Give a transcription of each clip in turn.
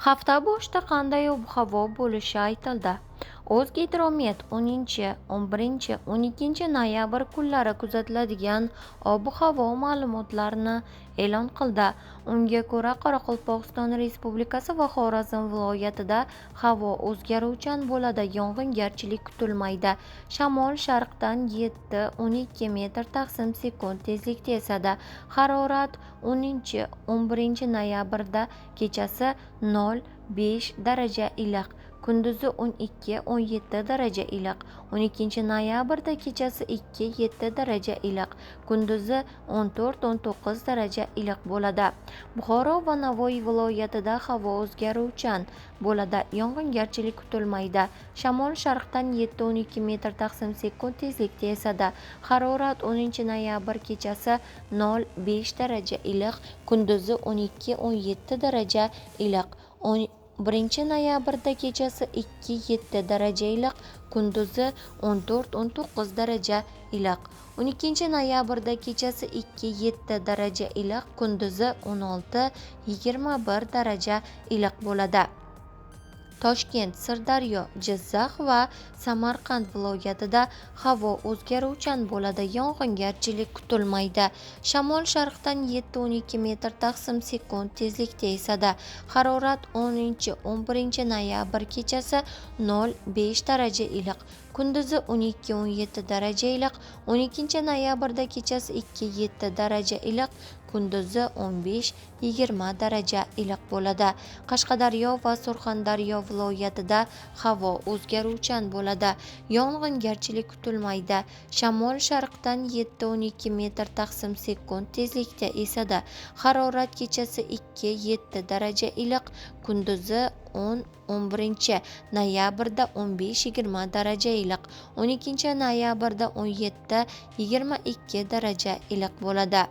Hafta boshida qanday ob-havo bo'lishi aytildi. O'zgidromet 10, 11, 12 noyabr kunlari kuzatiladigan ob-havo ma'lumotlarini e'lon qildi. Unga ko'ra, Qoraqalpog'iston Respublikasi va Xorazm viloyatida havo o'zgaruvchan bo'ladi, yog'ingarchilik kutilmaydi. Shamol sharqdan 7-12 metr taqsim sekund tezlikda esadi. Harorat 10, 11 noyabrda kechasi 0,5 daraja iliq, kunduzi 12-17 daraja iliq, 12 noyabrda kechasi 2-7 daraja iliq, kunduzi 14-19 daraja iliq bo'ladi. Buxoro va Navoiy viloyatida havo o'zgaruvchan bo'ladi, yog'ingarchilik kutilmaydi. Shamol sharqdan 7-12 metr taqsim sekund tezlikda esadi. Harorat 10 noyabr kechasi 0,5 daraja iliq, kunduzi 12-17 daraja iliq, 1 noyabrda kechasi 2-7 daraja iliq, kunduzi 14-19 daraja iliq, 12 noyabrda kechasi 2-7 daraja iliq, kunduzi 16-21 daraja iliq bo'ladi. Toshkent, Sirdaryo, Jizzax va Samarqand viloyatida havo o'zgaruvchan bo'ladi, yog'ingarchilik kutilmaydi. Shamol sharqdan 7-12 metr taqsim sekund tezlikda esadi. Harorat 10, 11 noyabr kechasi 0,5 daraja iliq, kunduzi 12-17 daraja iliq, 12 noyabrda kechasi 2-7 daraja iliq, kunduzi 15-20 daraja iliq bo'ladi. Qashqadaryo va Surxondaryo viloyatida havo o'zgaruvchan bo'ladi, yog'ingarchilik kutilmaydi. Shamol sharqdan 7-12 metr taqsim sekund tezlikda esadi. Harorat kechasi 2-7 daraja iliq, kunduzi 10-11 noyabrda 15-20 daraja iliq, 12 noyabrda 17-22 daraja iliq bo'ladi.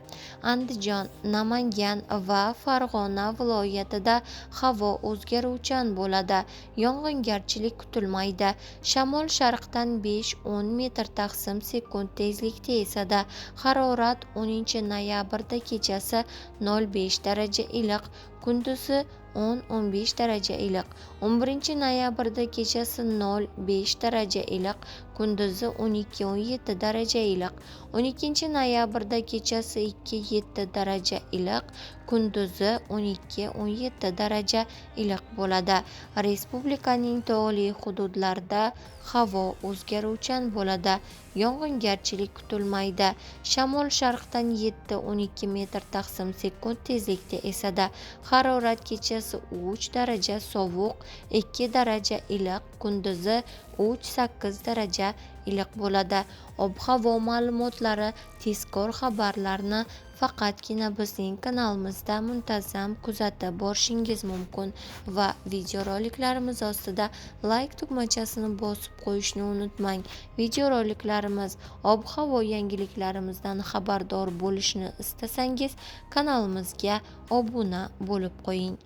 Andijon, Namangan va Farg'ona viloyatida havo o'zgaruvchan bo'ladi, yog'ingarchilik kutilmaydi. Shamol sharqdan 5-10 metr taqsim sekund tezlikda esadi. Harorat 10 noyabrda kechasi 0,5 daraja iliq, kunduzi 10-15 daraja iliq, 11 noyabrda kechasi 0,5 daraja iliq, kunduzi 12-17 daraja iliq, 12 noyabrda kechasi 2-7 daraja iliq, kunduzi 12-17 daraja iliq bo'ladi. Respublikaning tog'li hududlarida havo o'zgaruvchan bo'ladi, yog'ingarchilik kutilmaydi. Shamol sharqdan 7-12 metr taqsim sekund tezlikda esadi. Harorat kechasi 3 daraja sovuq, 2 daraja iliq, kunduzi 3-8 daraja iliq bo'ladi. Ob-havo ma'lumotlari, tezkor xabarlarni faqatgina bizning kanalimizda muntazam kuzatib borishingiz mumkin va videoroliklarimiz ostida like tugmachasini bosib qo'yishni unutmang. Videoroliklarimiz, ob-havo yangiliklarimizdan xabardor bo'lishni istasangiz kanalimizga obuna bo'lib qo'ying.